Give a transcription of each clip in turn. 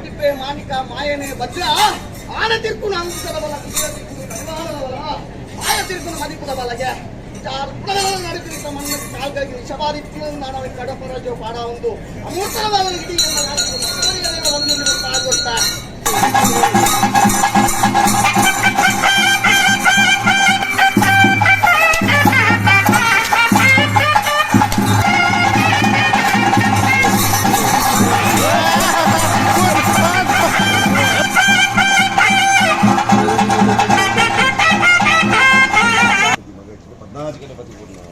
ಮದಿಪೆ ಮಾಣಿಕ ಮಾಯನೆ ವಜ್ರ ಆನ ತಿರ್ಕುನ ಅಂಕದ ಬಲ ಕುದುರೆ ತಿರ್ಕುನು ಕಡಿವಾಣದ ಬಲ ಮಾಯ ತಿರ್ಕುನ ಮದಿಪುದ ಬಲಗೆ ನಡುತ್ತಿದ್ದ ಮಣ್ಣ ಕಾಲ್ಗಾಗಿ ವಿಷವಾದಿತ್ತು ನಾನು ಅವನ ಕಡಪರಜೋ ಪಾಡ ಒಂದು ಅಮೂರ್ತವಾದ ಇಡೀ ಒಂದು ಗೊತ್ತಾ. 14 ಗಂಟೆ ಬದುಕುವುದು ನಾವು.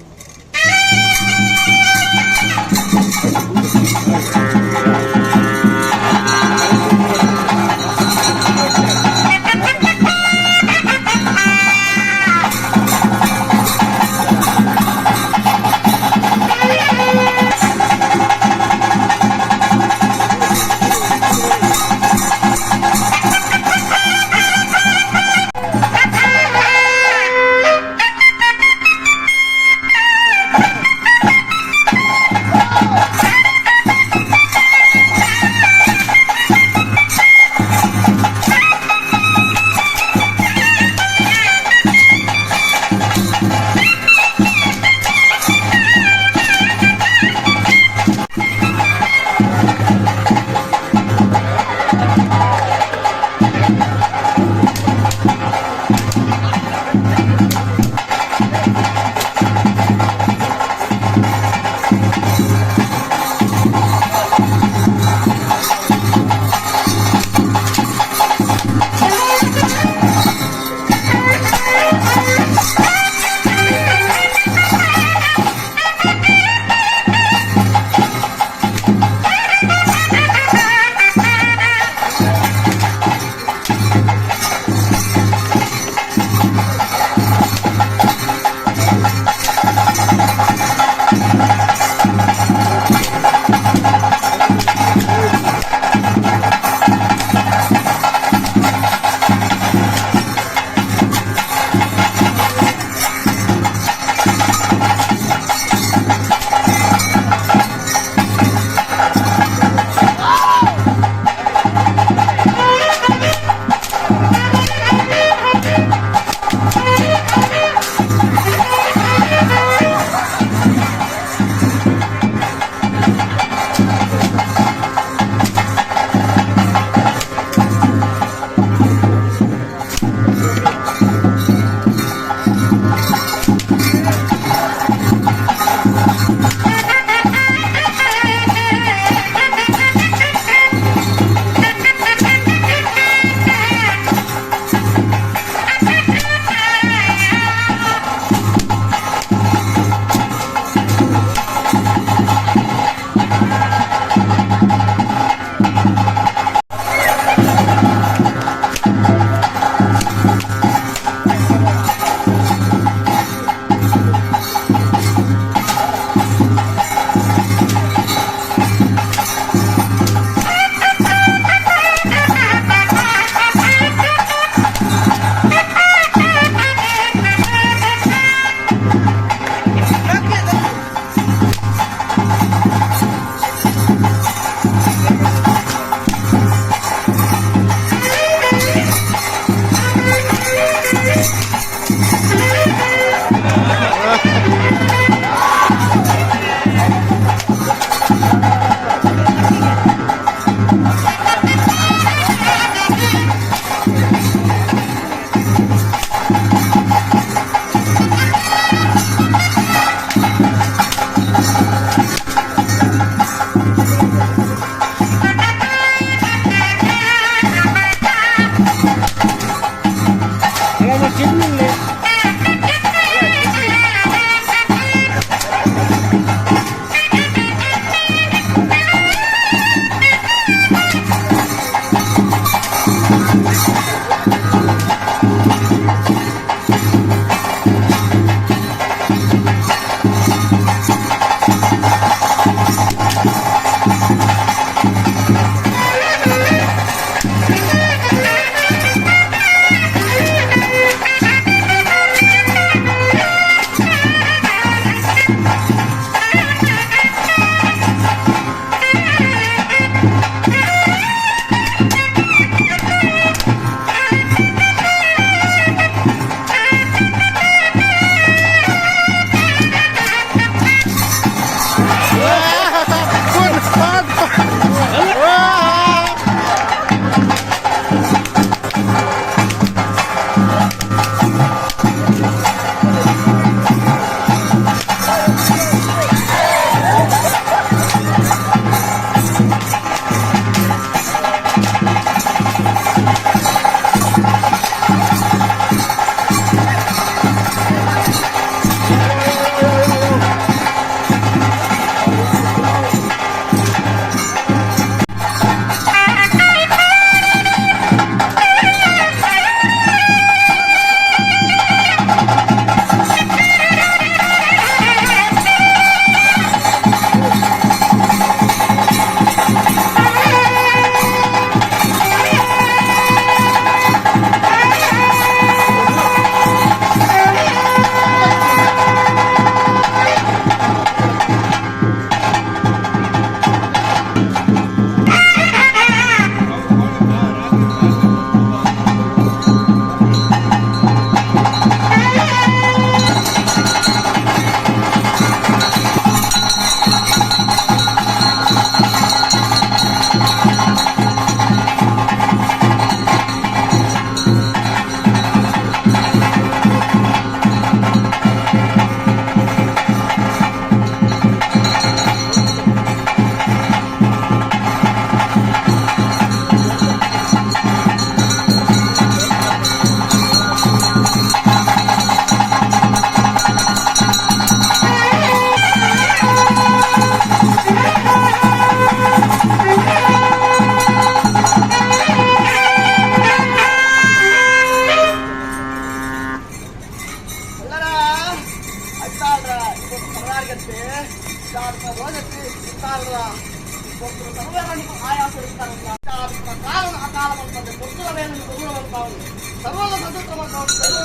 ಸರ್ವದ ಸ್ವತಂತ್ರ ಮಾಡ್ತಾವೆ.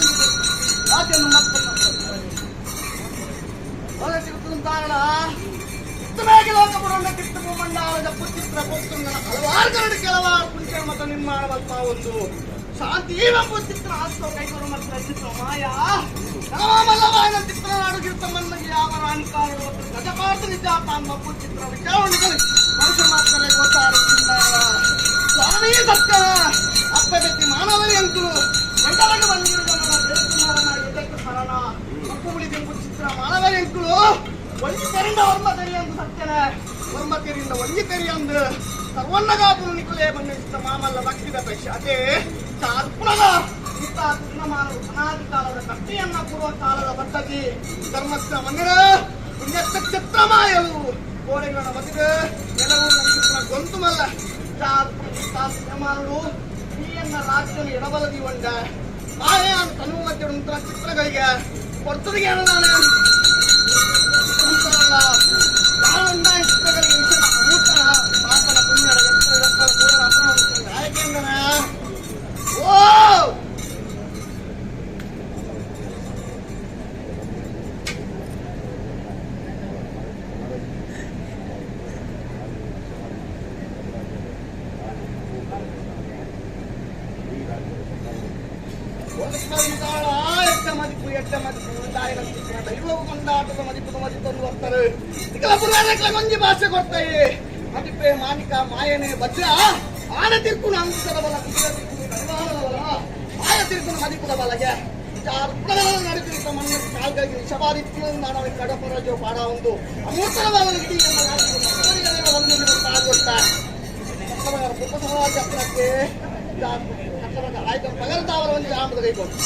ರಾಜ್ಯವನ್ನು ಕಾರಣ ಲೋಕಪುರಂಡ ಕಿತ್ತು ಭೂಮಂಡಲದ ಪುಚಿತ್ರ ಪೊತ್ತುಂಗನ ಹಲವಾರು ಕರಡು ಕೆಲವಾರು ಪುಂಚ ಮತ ನಿರ್ಮಾಣವಲ್ಪ ಒಂದು ಶಾಂತಿ ಚಿತ್ರ ಆಸ್ತೋ ಕೈಗೊರು ಮತ್ತು ಚಿತ್ರ ಮಾಯಾ ನವಮಲ್ಲವಾಯನ ಚಿತ್ರ ನಾಡುಗಿರ್ತ ಮನ್ನಗೆ ಯಾವ ರಾಣಿಕಾರರು ಗಜಪಾರ್ಥ ನಿಜ ತಾಂಬ ಚಿತ್ರ ವಿಚಾರಣೆಗಳು ಮನುಷ್ಯ ಮಾತ್ರ ಗೊತ್ತಾರುತ್ತಿಲ್ಲ. ಸ್ವಾಮಿ ಸತ್ಯ ಅಪ್ಪಗತಿ ಮಾನವರಿ ಅಂತಲು ಮಂಡಲಗ ಬಂದಿರುವ ದೇವಕುಮಾರನ ಎದಕ್ಕೆ ಶರಣ ಅಪ್ಪುಳಿ ದಿಂಬು ಚಿತ್ರ ಮಾನವರಿ ಅಂತಲು ಒಂಜಿ ತೆರಿಂದ ವರ್ಮ ತೆರಿಯಂದು ಸತ್ಯನ ವರ್ಮ ತೆರಿಂದ ಒಂಜಿ ತೆರಿಯಂದು ಸರ್ವನ್ನಗಾಪುನು ನಿಕುಲೇ ಬಣ್ಣಿಸಿದ ಮಾಮಲ್ಲ ಭಕ್ತಿದ ಪೈಶ ಅದೇ ಚಾರ್ಪುಣದ ಇತ್ತ ಕೃಷ್ಣಮಾನವು ಅನಾದಿ ಕಾಲದ ಕಟ್ಟಿಯನ್ನ ಪೂರ್ವ ಕಾಲದ ಪದ್ಧತಿ ಧರ್ಮಸ್ಥ ಮನ್ನಿರ ಪುಣ್ಯತ್ತ ಚಿತ್ರಮಾಯವು ಗೋಡೆಗಳ ಬದಿಗೆ ನೆಲವು ಚಿತ್ರ ಗೊಂತು ಮಲ್ಲ ಚಾರ್ಪುಣ ಈಯನ್ನ ರಾಜ್ಯನು ಎಡಬಲದಿ ಒಂಡ ಮಾಯ ತನು ಮಧ್ಯೆ ಉಂಟು ಚಿತ್ರಗಳಿಗೆ ಕೊಡ್ತದಿಗೆ ಅನುದಾನ ಓ ಎಟ್ಟ ಮದಿಪು ಎಟ್ಟ ಮದಿಪು ತಾಯಿನ ದೈವವು ಕೊಂಡಾಟದ ಮದಿಪು ಮದಿತೊಂದು ಬರ್ತಾರೆ. ಇಕಲ ಪುರಾಣಗಳ ಒಂಜಿ ಭಾಷೆ ಕೊಡ್ತಾಯಿ ಮದಿಪೆ ಮಾನಿಕ ಮಾಯನೆ ವಜ್ರ ಆನ ತಿರ್ಕುನ ಅಂಕದ ಬಲ ಕುದುರೆ ತಿರ್ಕುನು ಕಡಿವಾಣದ ಬಲ ಮಾಯ ತಿರ್ಕುನ ಮದಿಪುದ ಬಲಗೆ ಚಾರ್ ಪುಣಗಳ ನಡುತ್ತಿರುತ್ತ ಮಣ್ಣ ಕಾಲ್ಗಳಿಗೆ ವಿಷವಾದಿತ್ಯ ನಾಡವಿ ಕಡಪರಜೋ ಪಾಡ ಒಂದು ಅಮೂರ್ತನ ಬಲ ಇಡೀ ನಮ್ಮ ರಾಜ್ಯದ ಒಂದು ಕೊಡ್ತಾ ಉಪಸಮಾಜಕ್ಕೆ ಆಯ್ತು ಪಗಲ್ತಾವರ ಒಂದು ಆಮದ ಕೈಕೊಂಡು.